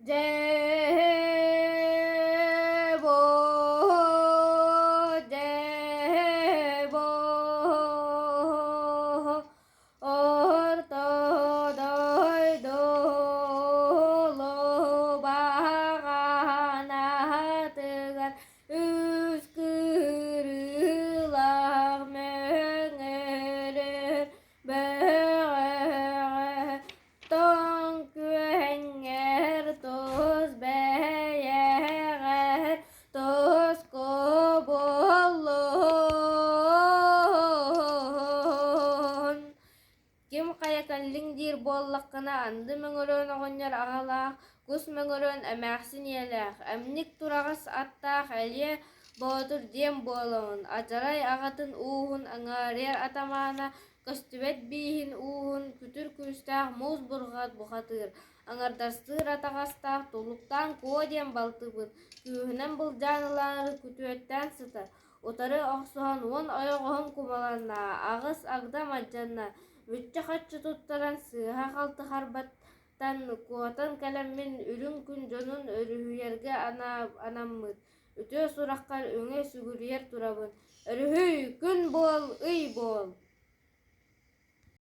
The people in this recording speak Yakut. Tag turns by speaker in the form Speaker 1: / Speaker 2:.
Speaker 1: Дьээ буо, дьээ буо, Орто дойду лубаҕанатыгар үс кырыылаах мөҥөрөр бөҕөҕө Тоҥ күөҥҥэр тус бэйэҕэр туску буоллун. Ким хайа кэллиҥ диир буоллаххына, анды мөҥүрүөн оҕонньор аҕалаах, кус мөҥүрүөн эмээхсин ийэлээх, эмник тураҕас аттаах Элиэ Боотур диэн буолаҕын, адьарай аҕатын ууһун аҥаарыйар атамаана Көстүбэт бииһин ууһун күтүр күүстээх муус бурҕат бухатыыр, аҥардастыыр атаҕастаах Тулуктаан Куо диэн балтыбыт күүһүнэн былдьаан ылаары күтүөттээн сытар, утары охсуһан уон ойоҕоһун кумаланна, аҕыс агдам алдьанна, мүччү-хаччы туттаран сыыһа-халты харбаттан куотан кэлэммин үрүҥ күн дьонун өрүһүйэргэ анаммыт үтүө сураххар үҥэ сүгүрүйэр турабын, өрүһүй, күн буол, ый буол!